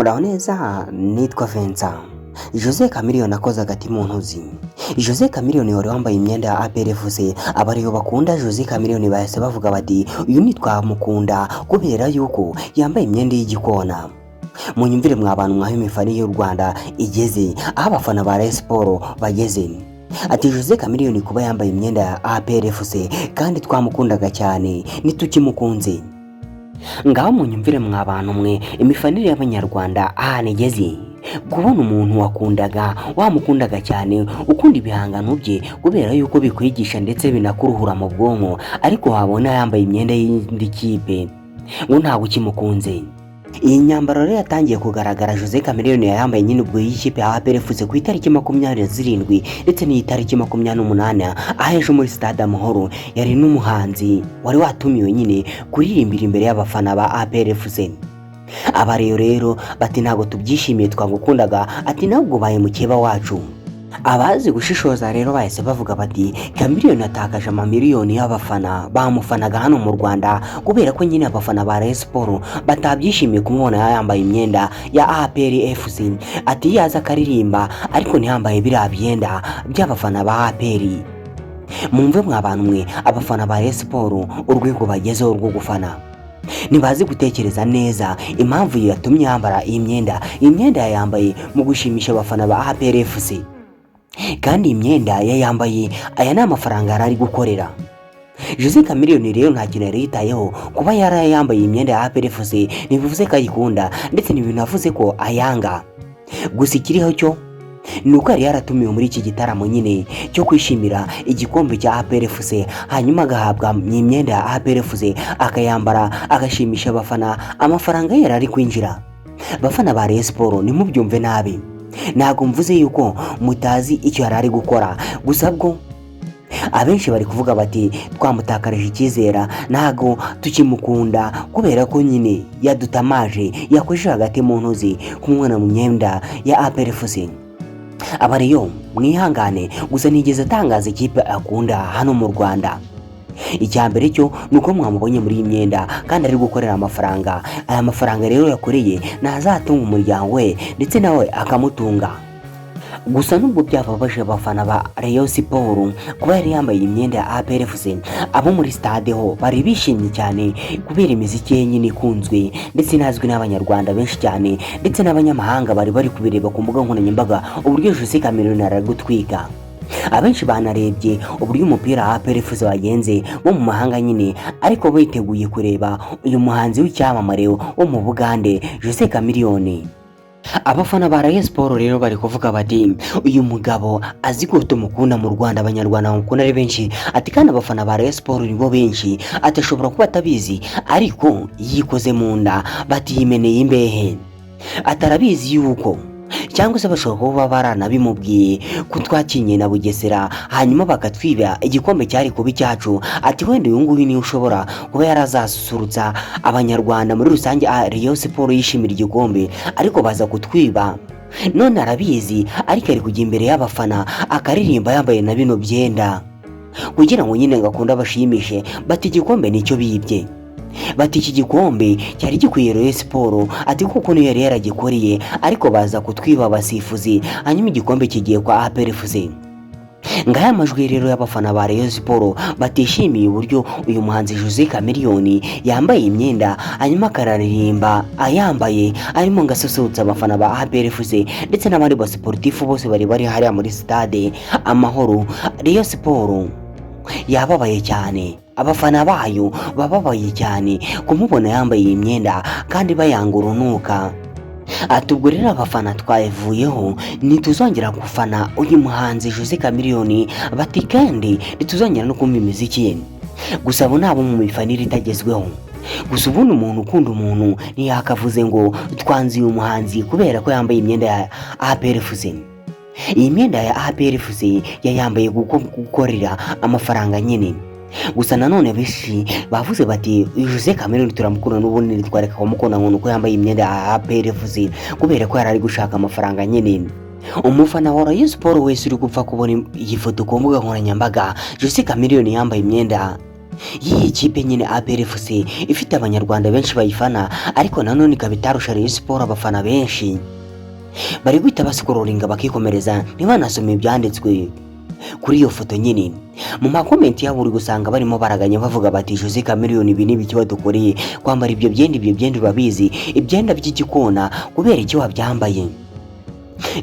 Muraho neza, nitwa Vincent. Jose Chameleone akoze agati mu ntozi. Jose Chameleone wari wambaye imyenda ya APR FC, abariyo bakunda Jose Chameleone bahise bavuga bati uyu ntitwamukunda kubera yuko yambaye imyenda y'igikona. Munyumvire mwa bantu mwaho imifani y'u Rwanda igeze, aho abafana ba Rayon Sports bageze. Ati Jose Chameleone kuba yambaye imyenda ya APR FC kandi twamukundaga cyane, ntitukimukunze. Ngaho munyumvire mwa bantu mwe imifanire y'Abanyarwanda ahantu igeze. Kubona umuntu wakundaga, wamukundaga cyane, ukunda ibihangano bye kubera yuko bikwigisha ndetse binakuruhura mu bwonko, ariko wabona yambaye imyenda y'indi kipe ngo ntabwo ukimukunze. Iyi myambaro rero yatangiye kugaragara Jose Chameleone yayambaye nyine ubwo y'ikipe ya APR FC ku itariki 27 ndetse n'itariki 28, aho ejo muri Stade Amahoro yari n'umuhanzi wari watumiwe nyine kuririmbira imbere y'abafana ba APR FC. Aba rero bati ntabwo tubyishimiye, twagukundaga, ati ntabwo ubaye mukeba wacu. Abazi gushishoza rero bahise bavuga bati Chameleone atakaje amamiliyoni y'abafana bamufanaga hano mu Rwanda, kubera ko nyine abafana ba Rayon Sports batabyishimiye kumubona yambaye imyenda ya APR FC. Ati yaza akaririmba ariko ntiyambaye biriya byenda by'abafana ba APR. Mumve mwa bantu mwe, abafana ba Rayon Sports urwego bagezeho rwo gufana, ntibazi gutekereza neza impamvu yatumye yambara iyi myenda. Iyi myenda yayambaye mu gushimisha abafana ba APR FC, kandi iyi myenda yayambaye, aya ni amafaranga yari ari gukorera. Jose Chameleone rero nta kintu yari yitayeho. Kuba yarayambaye iyi myenda ya APR FC ntibivuze ko ayikunda, ndetse ntibinavuze ko ayanga. Gusa ikiriho cyo ni uko yari yaratumiwe muri iki gitaramo nyine cyo kwishimira igikombe cya APR FC, hanyuma agahabwa imyenda ya APR FC akayambara, agashimisha abafana, amafaranga ye yari ari kwinjira. Bafana ba Rayon Sports, ntimubyumve nabi, ntabwo mvuze yuko mutazi icyo yari ari gukora. Gusa bwo abenshi bari kuvuga bati twamutakarije icyizere, ntabwo tukimukunda kubera ko nyine yadutamaje, yakojeje hagati mu ntozi kumubona mu myenda ya APR FC. Abariyo mwihangane, gusa ntigeze atangaza ikipe akunda hano mu Rwanda. Icya mbere cyo ni uko mwamubonye muri iyi myenda kandi ari gukorera amafaranga. Aya mafaranga rero yakoreye ntazatunga umuryango we ndetse nawe akamutunga. Gusa nubwo byababaje abafana ba Rayon Sports kuba yari yambaye imyenda ya APR FC, abo muri stade ho bari bishimye cyane kubera imiziki ye nyine ikunzwe ndetse inazwi n'Abanyarwanda benshi cyane, ndetse n'abanyamahanga bari bari kubireba ku mbuga nkoranyambaga uburyo Jose Chameleone ari gutwika. Abenshi banarebye uburyo umupira wa APR FC wagenze bo mu mahanga nyine, ariko biteguye kureba uyu muhanzi w'icyamamare wo mu Bugande, Jose Chameleone. Abafana ba Rayon Sports rero bari kuvuga bati uyu mugabo azi ko tumukunda mu Rwanda, Abanyarwanda bamukunda ari benshi, ati kandi abafana ba Rayon Sports nibo benshi, ati ashobora kuba atabizi ariko yikoze mu nda, bati yimeneye imbehe, atarabizi yuko cyangwa se bashobora kuba baranabimubwiye ko twakinye na Bugesera hanyuma bakatwiba igikombe cyari kuba icyacu. Ati wenda uyu nguyu niwe ushobora kuba yarazasusurutsa Abanyarwanda muri rusange, Rayon Sports yishimira igikombe, ariko baza kutwiba. None arabizi, ariko ari kujya imbere y'abafana akaririmba yambaye na bino byenda kugira ngo nyine ngo akunde abashimishe. Bati igikombe nicyo bibye, bati iki gikombe cyari gikwiye Rayon Sports, ati kuko niyo yari yaragikoreye, ariko baza kutwiba abasifuzi, hanyuma igikombe kigiye kwa APR FC. Ngaya amajwi rero y'abafana ba Rayon Sports batishimiye uburyo uyu muhanzi Jose Chameleone yambaye imyenda, hanyuma akararirimba ayambaye, arimo ngo asusurutsa abafana ba APR FC ndetse n'abandi basportifu bose bari bari hariya muri Stade Amahoro. Rayon Sports yababaye cyane, abafana bayo bababaye cyane kumubona yambaye iyi myenda kandi bayanga urunuka. Ati ubwo rero abafana twavuyeho, ntituzongera gufana uyu muhanzi Jose Chameleone, bati kandi ntituzongera no kumva imiziki ye. Gusa abo ni abo mu mifanire itagezweho. Gusa ubundi umuntu ukunda umuntu ntiyakavuze ngo twanze uyu muhanzi kubera ko yambaye imyenda ya APR FC. Iyi myenda ya APR FC yayambaye gukorera amafaranga nyine. Gusa nanone benshi bavuze bati uyu Jose Chameleone turamukunda, n'ubundi ntitwareka kumukunda ngo nuko yambaye imyenda ya APR FC, kubera ko yari ari gushaka amafaranga nyine. Umufana wa Rayon Sports wese uri gupfa kubona iyi foto ku mbuga nkoranyambaga, Jose Chameleone yambaye imyenda Y'iyi kipe nyine APR FC ifite abanyarwanda benshi bayifana, ariko nanone ikaba itarusha Rayon Sport abafana benshi. Bari guhita bascrollinga bakikomereza, ntibanasome ibyanditswe kuri iyo foto nyine. Mu macomments yabo uri gusanga barimo baraganya, bavuga bati: "Jose Chameleone, ibi ni ibiki wadukoreye kwambara ibyo byenda? Ibyo byenda urabizi, ibyenda by'igikona, kubera iki wabyambaye?"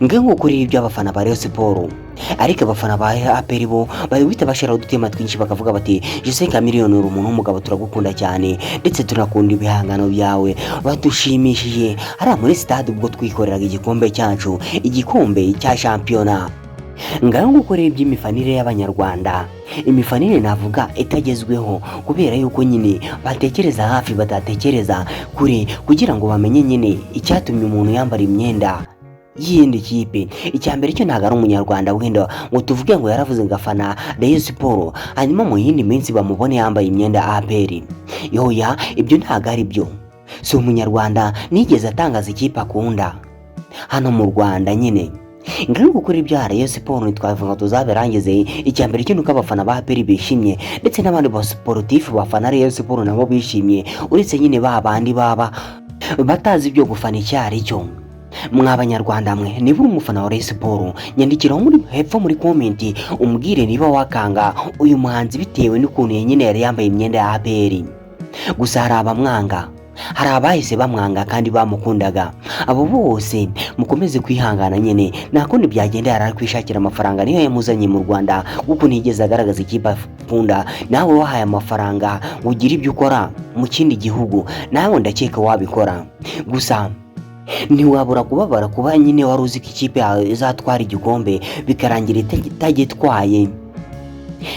Nge nk'uko rero ibyo abafana ba Rayon Sport, ariko abafana ba APR bo bari guhita bashyiraho udutema twinshi, bakavuga bati: "Jose Chameleone, uri umuntu w'umugabo, turagukunda cyane, ndetse tunakunda ibihangano byawe. Badushimishije hariya muri stade ubwo twikoreraga igikombe cyacu, igikombe cya shampiyona." Ngaho nguko rero iby'imifanire y'abanyarwanda, imifanire navuga itagezweho, kubera yuko nyine batekereza hafi, batatekereza kure, kugira ngo bamenye nyine icyatumye umuntu yambara imyenda y'iyindi kipe. Icya mbere cyo, ntabwo ari umunyarwanda wenda ngo tuvuge ngo yaravuze ngo afana Rayon Sport, hanyuma mu yindi minsi bamubone yambaye imyenda ya APR. Yoya, ibyo ntabwo ari byo. Si umunyarwanda, nigeze atangaza ikipe akunda hano mu Rwanda nyine. Ngaho gukora ibya Rayon Sport ntitwavuga ngo tuzabirangize. Icya mbere cyo nuko abafana ba APR bishimye, ndetse n'abandi ba sportif bafana Rayon Sport nabo bishimye, uretse nyine ba bandi baba batazi ibyo gufana icyo ari cyo. Mwa banyarwanda mwe, niba uri umufana wa Rayon Sport, nyandikiraho muri hepfo muri comment, umbwire niba wakanga uyu muhanzi bitewe n'ukuntu nyine yari yambaye imyenda ya APR. Gusa hari abamwanga, hari abahise bamwanga kandi bamukundaga. Abo bose mukomeze kwihangana nyine, nta kundi byagenda. Yari ari kwishakira amafaranga, niyo yamuzanye mu Rwanda, kuko ntiyigeze agaragaza ikipe akunda. Nawe wahaye amafaranga ngo ugire ibyo ukora mu kindi gihugu, nawe ndakeka wabikora. Gusa ntiwabura kubabara kuba nyine wari uzi ko ikipe yawe izatwara igikombe, bikarangira itagitwaye.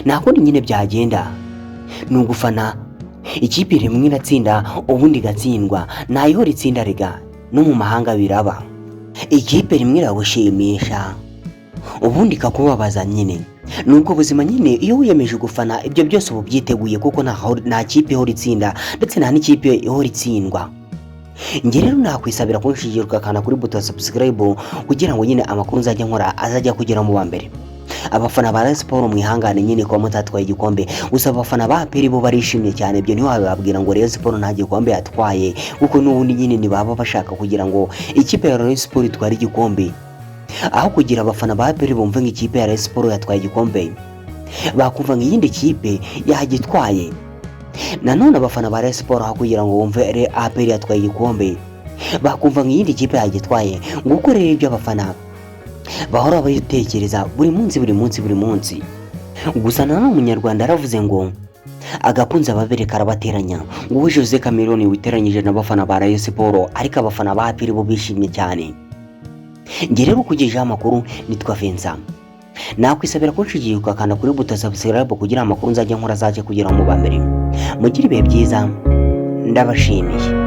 Nta kundi nyine byagenda, ni ugufana ikipe rimwe iratsinda, ubundi igatsindwa. Ntayihora itsinda rega, no mu mahanga biraba. Ikipe rimwe iragushimisha, ubundi ikakubabaza nyine. Ni ubwo buzima nyine. Iyo wiyemeje gufana, ibyo byose uba ubyiteguye, kuko nta kipe ihora itsinda, ndetse nta n'ikipe ihora itsindwa. Njye rero nakwisabira kunshyigikira ugakanda kuri buto ya subscribe, kugira ngo nyine amakuru nzajya nkora azajya kugera mu wa mbere. Abafana ba Rayon Sport, mwihangane nyine kuba mutatwaye igikombe. Gusa abafana ba APR bo barishimye cyane. Ibyo ntiwababwira ngo Rayon Sport nta gikombe yatwaye, kuko n'ubundi nyine ntibaba bashaka kugira ngo ikipe ya Rayon Sport itware igikombe. Aho kugira abafana ba APR bumve ngo ikipe ya Rayon Sport yatwaye igikombe, bakumva ngo iyindi kipe yagitwaye. Nanone abafana ba Rayon Sport, aho kugira ngo bumve APR yatwaye igikombe, bakumva ngo iyindi kipe yagitwaye. Nguko rero ibyo abafana bahora bayitekereza buri munsi, buri munsi, buri munsi. Gusa nanone umunyarwanda yaravuze ngo agakunze ababere karabateranya. Nguwo Jose Chameleone witeranyije n'abafana ba Rayon Sport, ariko abafana ba APR bo bishimye cyane. Njye rero ukugejeho amakuru nitwa Vincent. Nakwisabira kunshigiye ugakanda kuri buto subscribe, kugira amakuru nzajya nkora azajye kugera mu ba mbere. Mugire ibihe byiza, ndabashimiye.